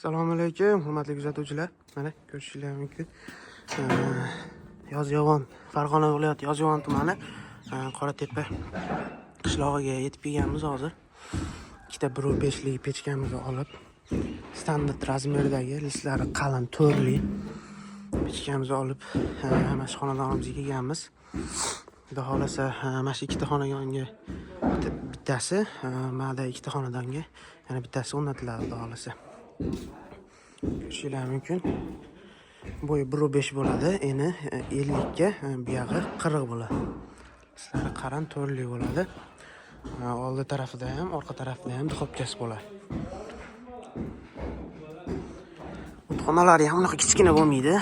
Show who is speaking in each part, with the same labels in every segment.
Speaker 1: Assalomu alaykum, hurmatli kuzatuvchilar. Mana ko'rishingiz mumkin. Yozyovon, Farg'ona viloyati Yozyovon tumani Qoratepa qishlog'iga yetib kelganmiz hozir. Ikkita 1.5 lik pechkamizni olib, standart razmerdagi listlari qalin, to'rli pechkamizni olib, mana shu xonadonimizga kelganmiz. Xudo xohlasa, mana shu ikkita xonadonga bittasi, mana ikkita xonadonga yana bittasi o'rnatiladi, xudo xohlasa. Ko'rishinglar mumkin. Bo'yi 1.5 bo'ladi, eni 50 ga, buyog'i 40 bo'ladi. Listlari qalin, to'rli bo'ladi. Oldi tarafida ham, orqa tarafida ham duxobkasi bo'ladi. O'txonalari ham unaqa kichkina bo'lmaydi.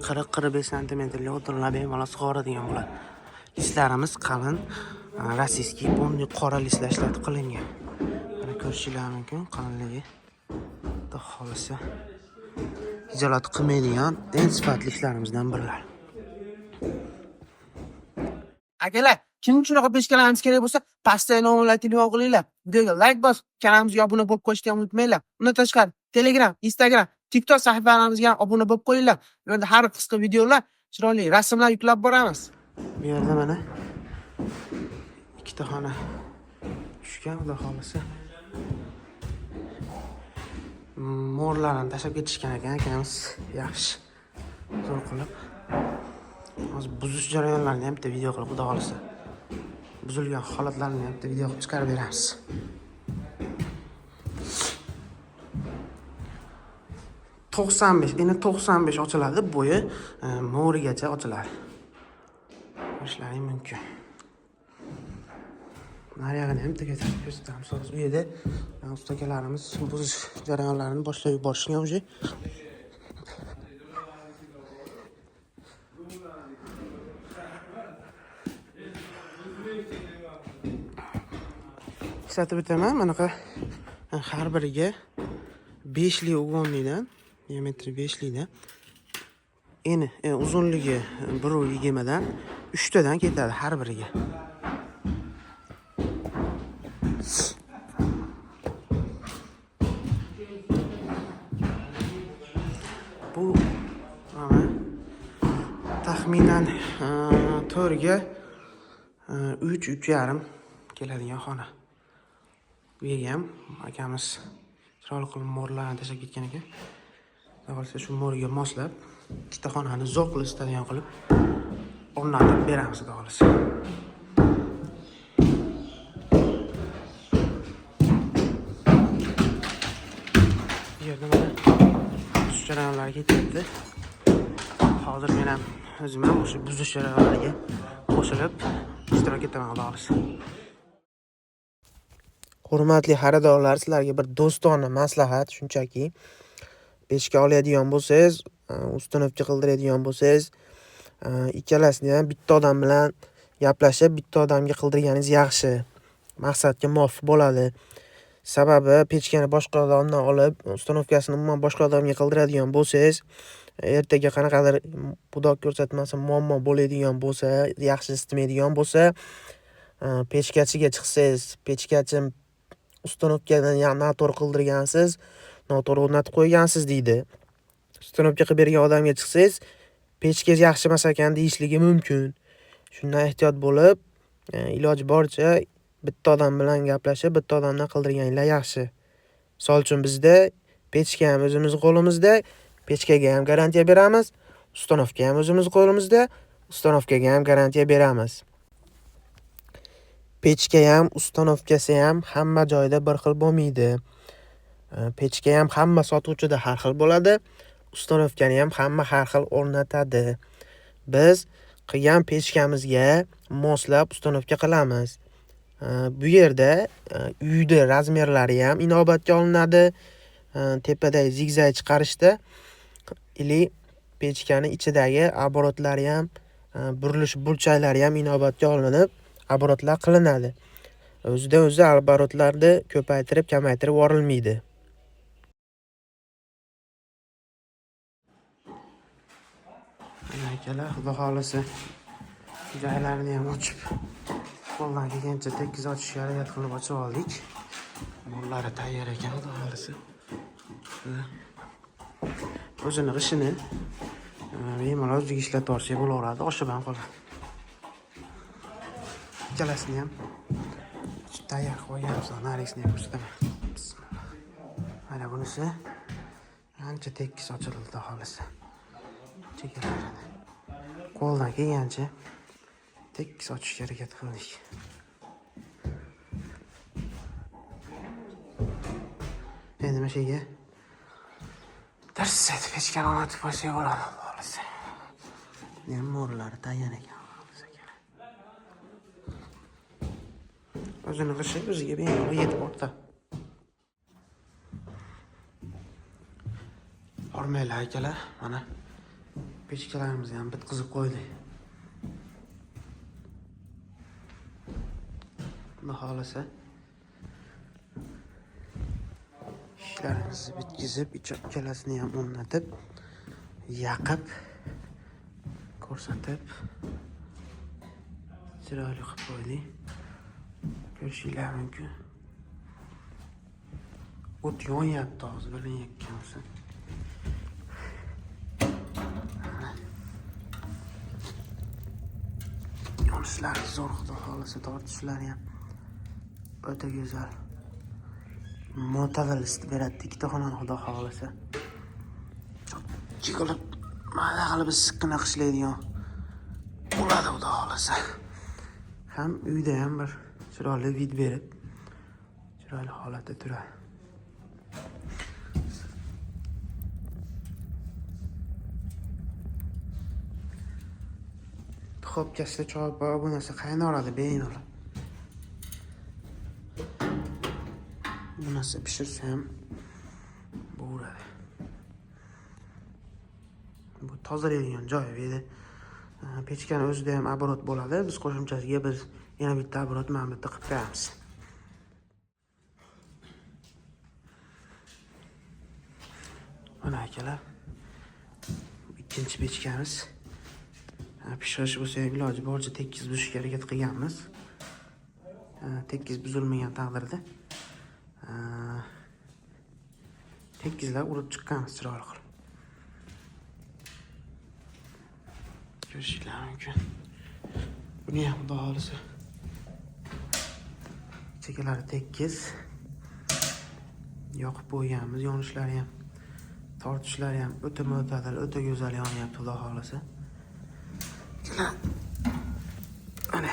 Speaker 1: 40-45 santimetrli o'tinlar bemalol sig'oradigan bo'ladi. Listlarimiz qalin, rossiyskiy полный qora listlar ishlatib qilingan. Mana ko'rishinglar mumkin qalinligi. Xudo xohlasa hijolat qilmaydigan eng sifatli ishlarimizdan birlari.
Speaker 2: Akalar, kim shunaqa pechkalarimiz kerak bo'lsa, pastdagi nomerlarga telefon qilinglar. Videoga like bosib, kanalimizga obuna bo'lib qo'yishni ham unutmanglar. Undan tashqari, Telegram, Instagram, TikTok sahifalarimizga ham obuna bo'lib qo'yinglar. U yerda har qisqa videolar, chiroyli rasmlar yuklab boramiz.
Speaker 1: Bu yerda mana ikkita xona tushgan, xudo xohlasa. Mo'rlarini tashlab ketishgan ekan akamiz. Yaxshi. Zo'r qilib. Hozir buzish jarayonlarini ham bitta video qilib, xudo xohlasa. Buzilgan holatlarini ham bitta video qilib chiqarib beramiz. 95, endi 95 ochiladi, bo'yi mo'rigacha ochiladi. Ko'rishlaring mumkin. Nariyog'ini ham bitta ko'rsatamiz hozir. U yerda usta akalarimiz buzish jarayonlarini boshlab yuborishgan уже. Eslatib o'taman, manaqa har biriga 5lik ugonlikdan, diametri 5likdan, eni uzunligi 1.20 dan 3 tadan ketadi har biriga. Bu mana taxminan 4ga 3, 3.5 keladigan xona. Bu yerga ham akamiz chiroyli qilib mo'rlarni tashlab ketgan ekan. Xudo xohlasa shu mo'rga moslab ikkita xonani zo'r qilib isitadigan qilib o'rnatib beramiz, xudo xohlasa. Bu yerda mana buzish jarayonlari ketyapti. Hozir men ham o'zim ham o'sha buzish jarayonlariga qo'shilib ishtirok etaman, xudo xohlasa.
Speaker 2: Hurmatli xaridorlar, sizlarga bir do'stona maslahat, shunchaki pechka oladigan bo'lsangiz, установка qildiradigan bo'lsangiz, ikkalasini ham bitta odam bilan gaplashib, bitta odamga qildirganingiz yaxshi. Maqsadga muvofiq bo'ladi. Sababi pechkani boshqa odamdan olib, установкасini umuman boshqa odamga qildiradigan bo'lsangiz, ertaga qanaqadir xudo ko'rsatmasin muammo bo'ladigan bo'lsa, yaxshi isitmaydigan bo'lsa, pechkachiga chiqsangiz, pechkachi установкаdan noto'g'ri qildirgansiz, noto'g'ri o'rnatib qo'ygansiz deydi. Установка qilib bergan odamga chiqsangiz, pechkangiz yaxshi emas ekan deyishligi mumkin. Shundan ehtiyot bo'lib, iloji boricha bitta odam bilan gaplashib, bitta odamdan qildirganinglar yaxshi. Misol uchun bizda pechka ham o'zimiz qo'limizda, pechkaga ham garantiya beramiz, установка ham o'zimiz qo'limizda, установkaga ham garantiya beramiz. Pechka ham, установkasi ham hamma joyda bir xil bo'lmaydi. Pechka ham hamma sotuvchida har xil bo'ladi, установкani ham hamma har xil o'rnatadi. Biz qilgan pechkamizga moslab установка qilamiz. Bu yerda uyda razmerlari ham inobatga olinadi. Tepadagi zigzag chiqarishda ili pechkani ichidagi oborotlari ham, burilish burchaklari ham inobatga olinib, oborotlar qilinadi. O'zidan o'zi oborotlarni ko'paytirib, kamaytirib yuborilmaydi.
Speaker 1: Mana akalar, xudo xohlasa joylarini ham ochib, qo'ldan kelgancha tekis ochishga harakat qilib ochib oldik. Mo'rlari tayyor ekan, xudo xohlasa. O'zini g'ishini bemalol o'ziga ishlatib yuborsak bo'laveradi, oshib ham qoladi. Ikkalasini ham tayyor qilib olganmiz. Narigisini ham ko'rsataman. Bismillah. Mana bunisi ancha tekis ochildi, xudo xohlasa. Chekalarini qo'ldan kelgancha tekis ochishga harakat qildik. Endi mana shu yerga dars etib pechkani o'rnatib qo'ysak bo'ladi, xudo xohlasa. Ham mo'rilari tayyor ekan, xudo xohlasa. O'zini g'ishi o'ziga bemalol yetib ortadi. Hormanglar akalar, mana pechkalarimizni ham bitqizib qo'ydik. Xudo xohlasa ishlarimizni bitkizib, ikkalasini ham o'rnatib, yaqib, ko'rsatib, chiroyli qilib qo'ydik. Ko'rishinglar mumkin. O't yonyapti hozir, bilinayotgan bo'lsa. Yonishlari zo'r, xudo xohlasa, tortishlari ham o'ta go'zal. Mo'tadil isitib beradi ikkita xonani, xudo xohlasa. Cho'chchi qilib, maza qilib issiqqina qishlaydigan bo'ladi, xudo xohlasa. Ham uyda ham bir chiroyli vid berib, chiroyli holatda turadi. Duxovkasida choy bu narsa qaynaveradi bemalol. Bu narsa pishirsa ham bo'laveradi. Bu tozalaydigan joyi bu yerda. Pechkani o'zida ham oborot bo'ladi. Biz qo'shimchasiga yana bitta oborot mana bu yerda qilib qo'yamiz. Mana akalar, ikkinchi pechkamiz. Pishirish bo'lsa ham iloji boricha tekis buzishga harakat qilganmiz. Tekis buzilmagan taqdirda tekizlab urib chiqqanmiz chiroyli qilib. Ko'rishinglar mumkin. Buni ham xudo xohlasa chekkalari tekis yoqib qo'yganmiz. Yonishlari ham, tortishlari ham o'ta mo'tadil, o'ta go'zal yonyapti, xudo xohlasa. Mana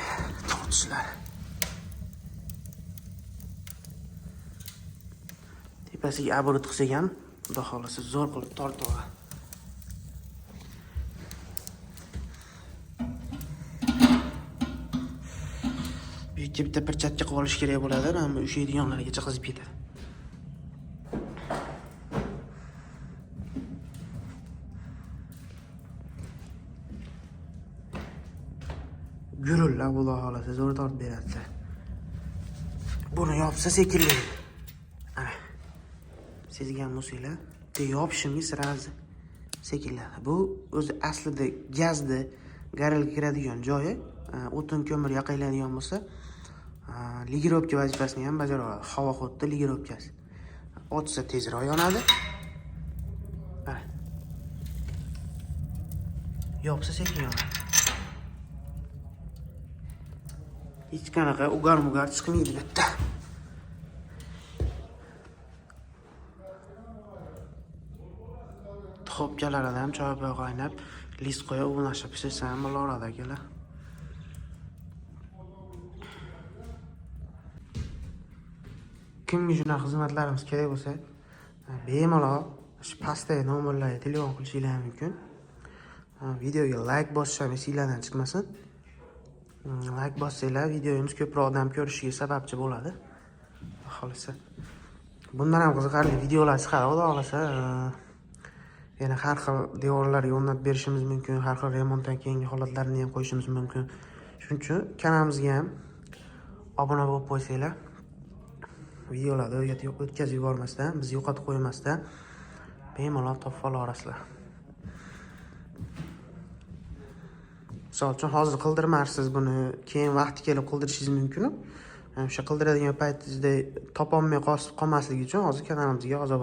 Speaker 1: tortishlar. Tepasiga oborot qilsak ham, xudo xohlasa zo'r qilib tortib oladi. Bu yerga bitta pirchatka qilib olish kerak bo'ladi. Mana bu ushlaydiganlargacha qizib ketadi. Gurillab xudo xohlasa zo'r tortib beradi. Buni yopsa sekinlaydi. Ana. Sezgan bo'lsanglar, yopishimga sразу sekinladi. Bu o'zi aslida gazni garalga kiradigan joyi, o'tin ko'mir yoqiladigan bo'lsa, ligirovka vazifasini ham bajara oladi. Havo xuddi ligirovkasi. Otsa tezroq yonadi. Ana. Yopsa sekin yonadi. Hech qanaqa ugar-mugar chiqmaydi bu yerda. Duxovkalarida ham choy poy qaynab, lis qo'yib, u narsa pishirsa ham bo'laveradi akalar. Kimga shunaqa xizmatlarimiz kerak bo'lsa, bemalol shu pastdagi nomerlarga telefon qilishinglar mumkin. Videoga like bosish ham esinglardan chiqmasin. Like bossanglar videomiz ko'proq odam ko'rishiga sababchi bo'ladi. Xohlasa. Bundan ham qiziqarli videolar chiqadi, xudo xohlasa. Yana har xil devorlarga o'rnatib berishimiz mumkin, har xil remontdan keyingi holatlarni ham qo'yishimiz mumkin. Shuning uchun kanalimizga ham obuna bo'lib qo'ysanglar, videolarni o'tkazib yubormasdan, bizni yo'qotib qo'ymasdan bemalol topib olasizlar. Misol uchun hozir qildirmarsiz buni, keyin vaqti kelib qildirishingiz mumkin. O'sha qildiradigan paytingizda topolmay qolmasligi uchun hozir kanalimizga a'zo